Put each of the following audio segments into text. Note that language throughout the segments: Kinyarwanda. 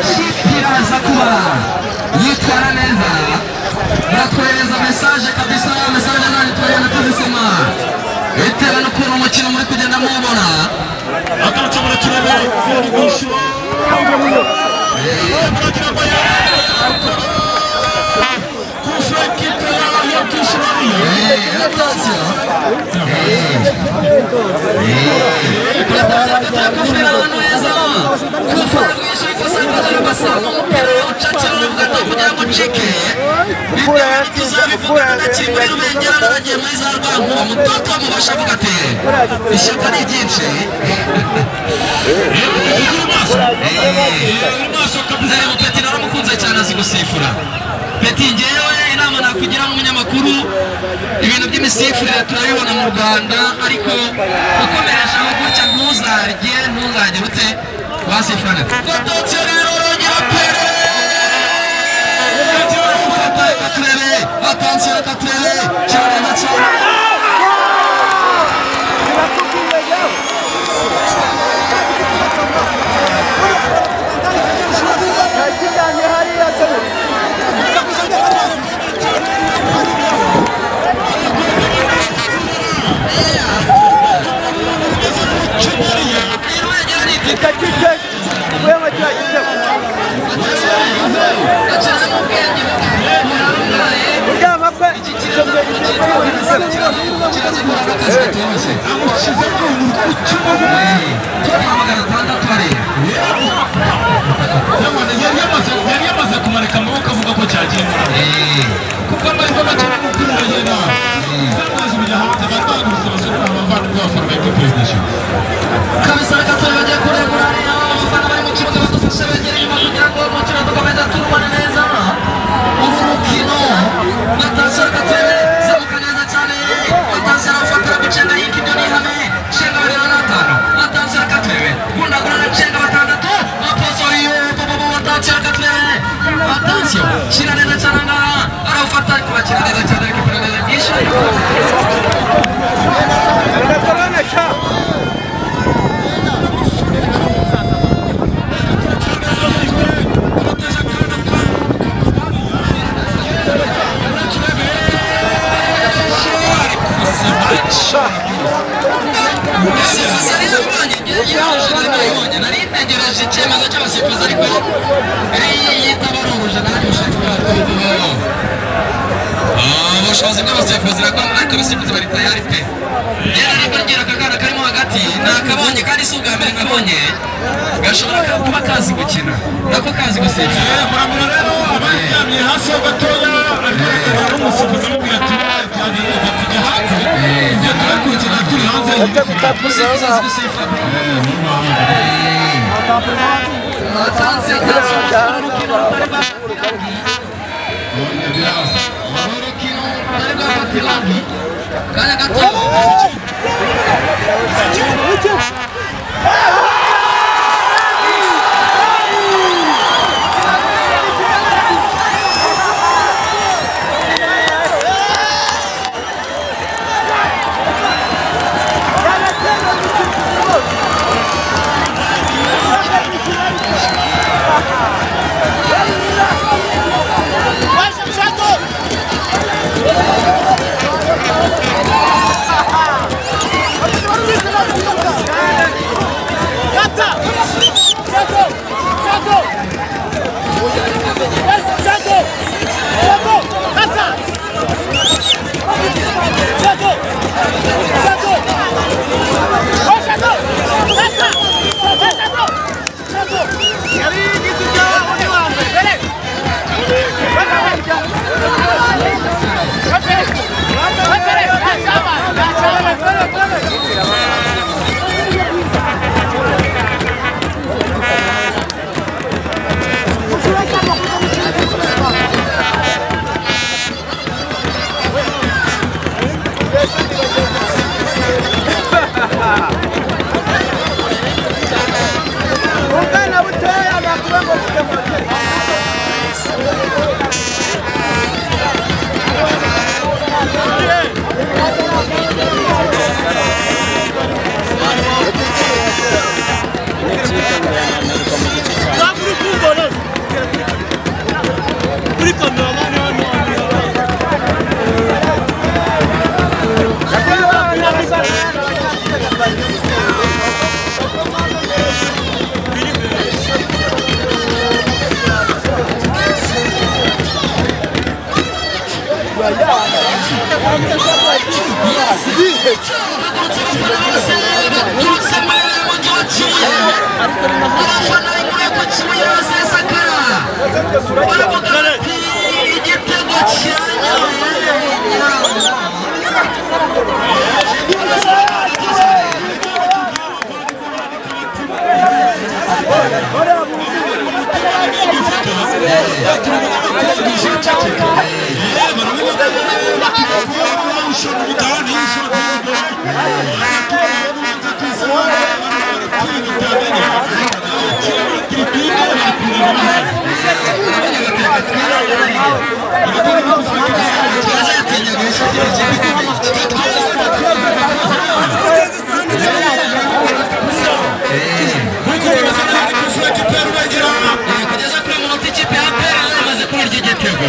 Ikipe iraza kuba yitwara neza. Muratwohereza message kabisa, message zanyu turagenda tuzisoma bitewe n'ukuntu umukino muri kugenda muwubona. Attention, muraturebe mwisho muragira ngo kurusha ikipe ya Tushirariya. Attention, kufira ahantu heza, kufira rwinshi, ariko basanga umupira ucakira, uravuga ati kugira ngo ucike bitewe tuzabivuga. Ndakiri muri Rubengera, naragiye muri za Rwankuba, mutoto wamubasha avuga ati ishyaka ni ryinshi. Uri maso, uri maso kabisa. Nzeri Peti naramukunze cyane, azi gusifura. Peti, ngewe inama nakugira nk'umunyamakuru, ibintu by'imisifurire turabibona mu Rwanda, ariko ukomereje aho gutya ntuzarye, ntuzagire ute wasifura neza. Attention rero, urongera pere. Reka turebe, attention, reka turebe cyane neza cyane. Kijyanye hariya se. Rubengera ni ikipe Gacike wewe kiriya gitego. gakina ubwenge burarangaye. Kuryama kwe. Iki kiraza gukora akazi katoroshye. Amushyizemo ku kibuga. 600 hariya. Yari yamaze kumanika amaboko avuga ko cyagiye muri kuko amahirwe make n'umupira uragenda zamuze bijya hanze. Bari bahagurutse abasore, abavandimwe b'abafana ba equipe nationale. Kabisa, reka turebe, bagiye kuregura hariya. Abafana bari mu kibuga badufashe begere inyuma kugira ngo umukino dukomeze tuwubone neza, uru rukino. Attention, reka turebe, zamuka neza cyane. Attention, arafatira gucenga yika, ibyo ni ihame. Cenga babiri na batanu. Attention, reka turebe, gundagura na cenga batandatu. Aposoriyo bobobo. Attention, reka turebe. Attention, shyira neza cyane ngaha, arawufata ariko bakira neza cyane, ariko neza byinshi. Gatorone sha. Umusifuzi yari yabonye, yaje nayibonye. Nari ntegereje icyemezo cy'abasifuzi, ariko iyi yitaba ari nanjye ubushobozi bw'abasifuzi irakora, ariko abasifuzi bari tayari pe. Rero nibwo ngira aka kana karimo hagati nakabonye, kandi si ubwa mbere nkabonye, gashobora kuba kazi gukina nako kazi gusifura. Muramura rero abaryamye hasi ho gatoya, ariko arakara n'umusifuzi amubwira ati tujya hanze, ibyo turakurikirana turi hanze. Umusifuzi azi gusifura. Atanze urukino rutari urukino rutari rwafata irangi kanya gato. Ubwana butoya nakuba ngo bufite moteri. Hagurutse abafana bose baturutse muri uyu mujyi wa Kibuye. Abafana b'Ingoro ku Kibuye basesakara, baravuga bati: "Igitego cya nyawe." Kugeza kuri uyu munota, ikipe ya APR yamaze kubona iki gitego.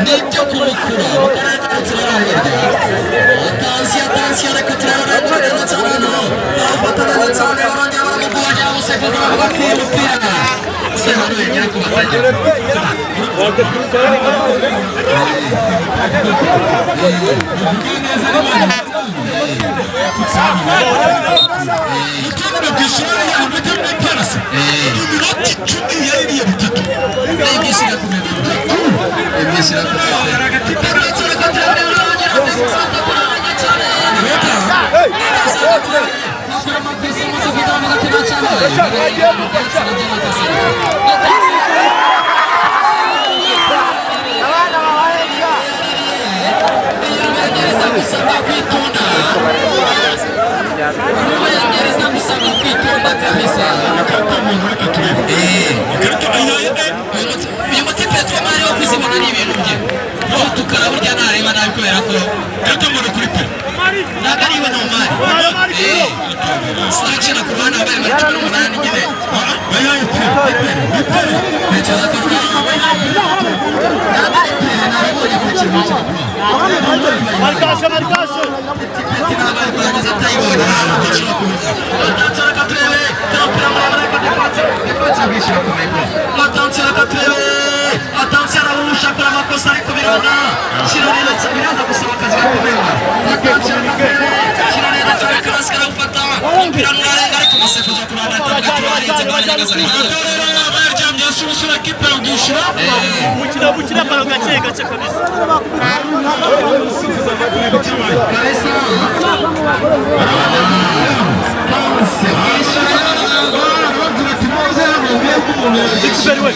Nibyo kumukura mu karere ka Rutsiro hirya. Attention, attention, reka turebe neza cyane hano. Barafata neza cyane, barongera baramugabanya. Umusifuzi aravuga ko uyu mupira se hano yagera ku mategeko. Iminota 10 yaririye bitatu. Ibyishyira ku metero, ibyishyira ku metero. Reka turebe barongera cyane. Gusabwa kwitonda, gereza gusabwa kwitonda kabisa. Ikarita y'umuntu, reka turebe ikarita ayihaye. Uyu mutipe twamari wo kuzibona ni ibintu bye utukara burya nareba nabi kubera ko Ikarita y'umuntu kuri pe. Ntabwo ari iwe nomari sinakina ku ruhande wambaye nimero 18 nyine. Bayihaye pe, ni pe. Ntekereza ko ntabwo ari pe, nabibonye ku kintu cya Marcashe, marcashe. ntabwo kurangiza atayibonye. Attention, reka turebe umupira muremure, ariko defense, defense bwishyura ku meko. Attention, reka turebe. Attention, arahusha, akora amakosa ariko biranga. Shyira neza, biraza gusaba akazi gakomeye. Attention, reka turebe. Shyira neza cyane, karasike arawufata, umupira nturarenga, ariko umusifuzi ku ruhande ahita avuga ati: "Warenze ngo Nyagasani." Rero aba yaryamye hasi umusore kipe yabwishyura. Mukina, mukina ballon gake gake kabisa. Kabisa. Arababwira ati: "Muze hano mwebwe." Umuntu Sixbert we.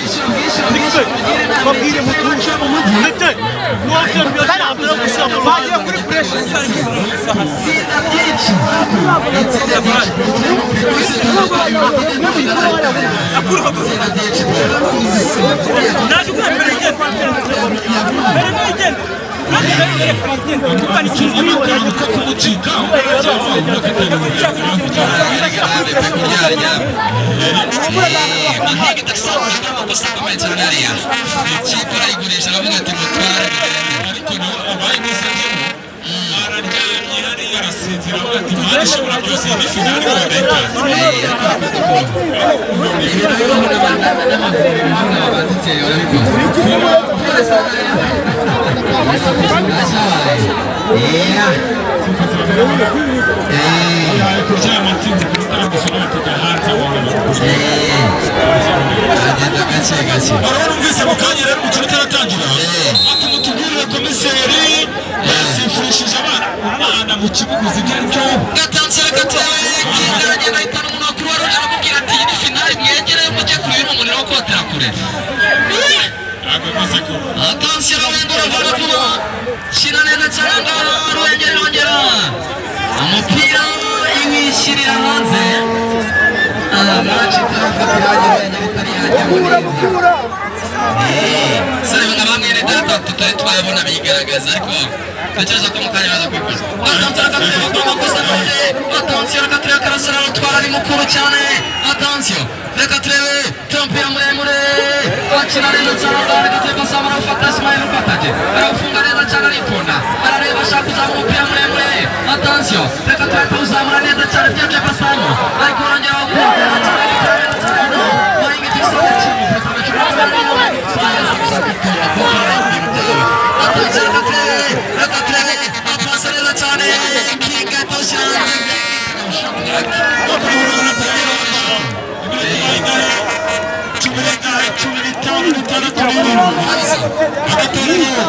Sixbert. Babwire mutuze. Ndetse nuwafite mbere yo gushyira mu bagiye kuri pressure. Itsinda byinshi, itsinda byinshi, itsinda byinshi. Naje gukora mbere y'igihe. Mbere n'igihe. Uko kumucika. Amakosa akomeye cyane hariya, ikipe arayigurisha, aravuga ati: "Mutware mugende." Ariko nawe abayimusabye araryamye hariya arasinzira, avuga ati: "Imana ishobora byose, iyi ni finale wenda." Ibintu bibaho n'Amavubi banditse urabikoze. Yahaye kuryama nsinzi kuri tanga bakajya hanze. Agenda gake gake. Barumvise mu kanya rero umukino utaratangira, ati: "Mutubwirire komiseri yasifurishije abana, umwana mu kibuga uzi ibyo ari byo." Gatansiyo gatoya, Kinga aragenda ahitana umuntu wa Croix Rouge, aramubwira ati: "Iyi ni finale, mwegereye mujye kure, uyu ni umuriro wo kotera kure." Ntabwo bivuze ko Attention, Ruhengeri uravana vuba, shyira neza cyane ngaha, Ruhengeri irongera umupira iwishyirira hanze. Match itarafata irangi, Ruhengeri itari yajyamo neza. Sare nka bamwe data tutari twabona bigaragaza, ariko Ntekereza ko mu kanya baza kubikora. Attention, reka turebe ko amakosa akomeye. Attention, reka turebe Karasira aratwara, ni mukuru cyane. Attention, reka turebe umupira muremure, akina neza cyane aho. Reka turebe Basama arawufata, Ismail ufataje arawufunga neza cyane, aritonda, arareba, ashaka kuzamura umupira muremure. Attention, reka turebe kawuzamura neza cyane byaje Basamu, ariko arongera awukura neza cyane, arikora neza cyane. Mahinga igisa. Attention, reka turebe, reka turebe apasa neza cyane Kinga, atawushyira. 15, 15, 67. Hagati rero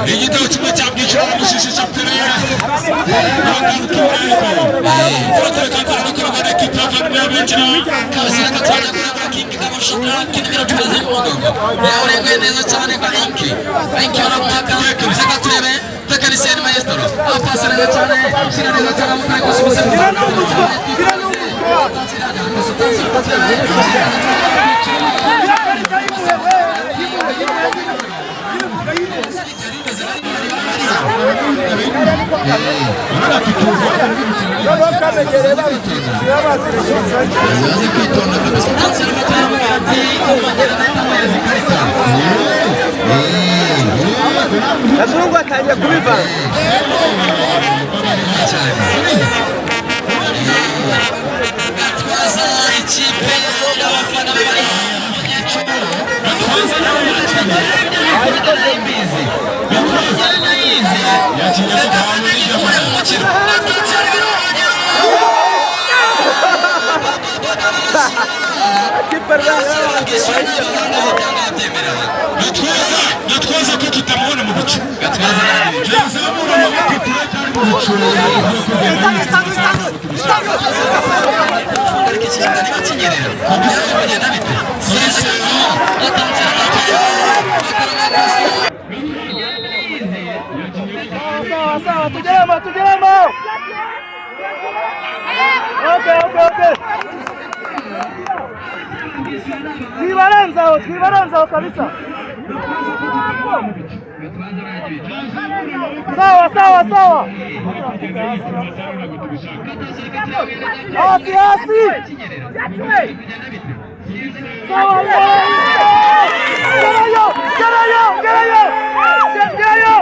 igitego kimwe cya bwiciro gushisha shampiyona turaterekana no kuragana ekipa y'abavandimwe y'abinjira. Kabisa, reka turajya kurebera Kingi kamushaka nimero 10 z'umugongo yawurenguye neza cyane kwa Inki. Inki baramuhaka. Reka turebe tekinisiyeni maestro apasa neza cyane, shyira neza cyane amukore gusubiza. Biriya ni umuswa, biriya ni umuswa. Biriya karita yimuhe we, yimuhe, yimuhe, yimuhe, yimuhe. Noneho kamegere babikishije bazirekeza. Bazi kwitonda kabisa. Ati umugera nahita ikarita. Gazungu atangiye kubivanga. Cyane Gatwaza, ikipe y'abafana bari imbizi yizi. Reka ikure mu mukino. Attention, birongera. Kipe Gatwaza, Gatwaza ko tutamubona mu bicu, yazamura amaboko turacyari mu bicu. Ariko iki kibuga niba kinyerera bigenda bite? Attention. Sawa sawa, tugeremo, tugeremo. Okay. Twibarenzaho, twibarenzaho kabisa. Sawa sawa sawa. Hasi hasi. Sawa. Gerayo, gerayo, gerayo. Gerayo.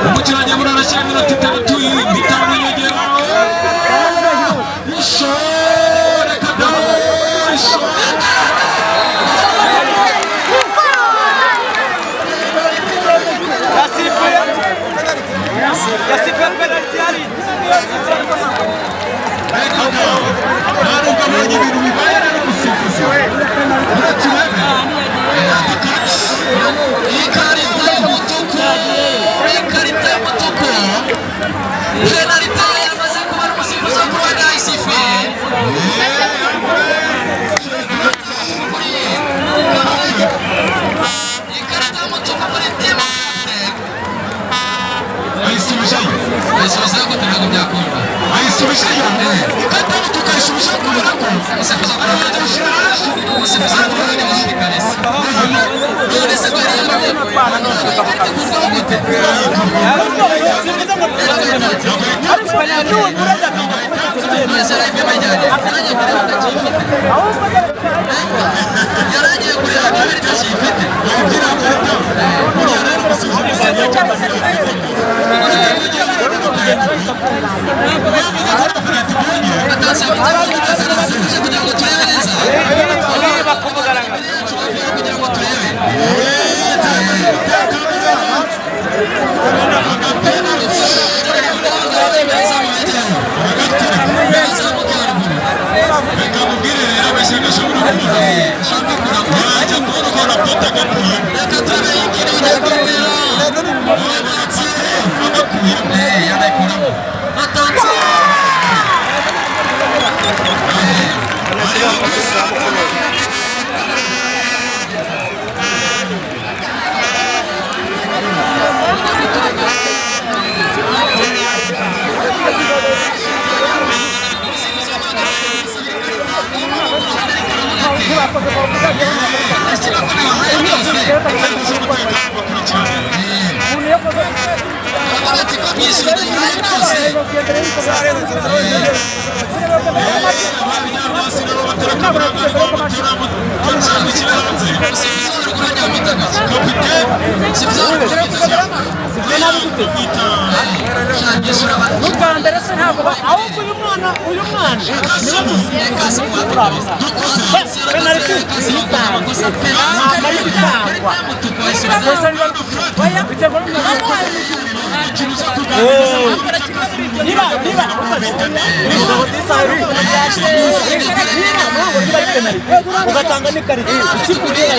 Umukino wagiye muri arashyira iminota 6, 5 y'inyongera. Ishore kadamu ishore. Yasifuye. Yasifuye penalty yari. Ntabwo abonye ibintu bibaye rero, umusifuzi uretse urebe. Ikarita y'umutuku, ikarita y'umutuku, penalite yamaze kuba, n'umusifuzi wo ku ruhande yayisifuye. Ikarita y'umutuku kuri timu. Ayisubijeyo. Ayisubizayo gute? Ntabwo byakunda. Ayisubijeyo, ikarita y'umutuku ayisubijeyo kubera ko Umusifuzi wo ku arabanje ruhande, gushyira hasi. Umusifuzi wo ku ruhande mubi kabisa. None se ko yari yambaye ikarita, ikurwaho gute? None se yarayipima ijyanye, yaragiye kureba atakiyifite, yaragiye kureba niba itakiyifite. Buriya rero umusifuzi Kugira ngo turebe neza, kugira ngo turebe. Reka mubwire rero abashyira ashobora kuba Yanayikuramo. Attention. Inzego z'umutekano bakurikirane. Baravuga ati ko mwishyura yahaye byose. Abanyarwasi nabo batereka uburangazi bw'umupira gukina hanze. Kapitene N'ubwa mbere se ntabwo ahubwo uyu mwana niwe dusifuza penaliti itanzwe, ntabwo ari gutangwa gusa niba biterwa n'umuntu. Niba niba ari penaliti ugatanga n'ikarita, ikipe ugera.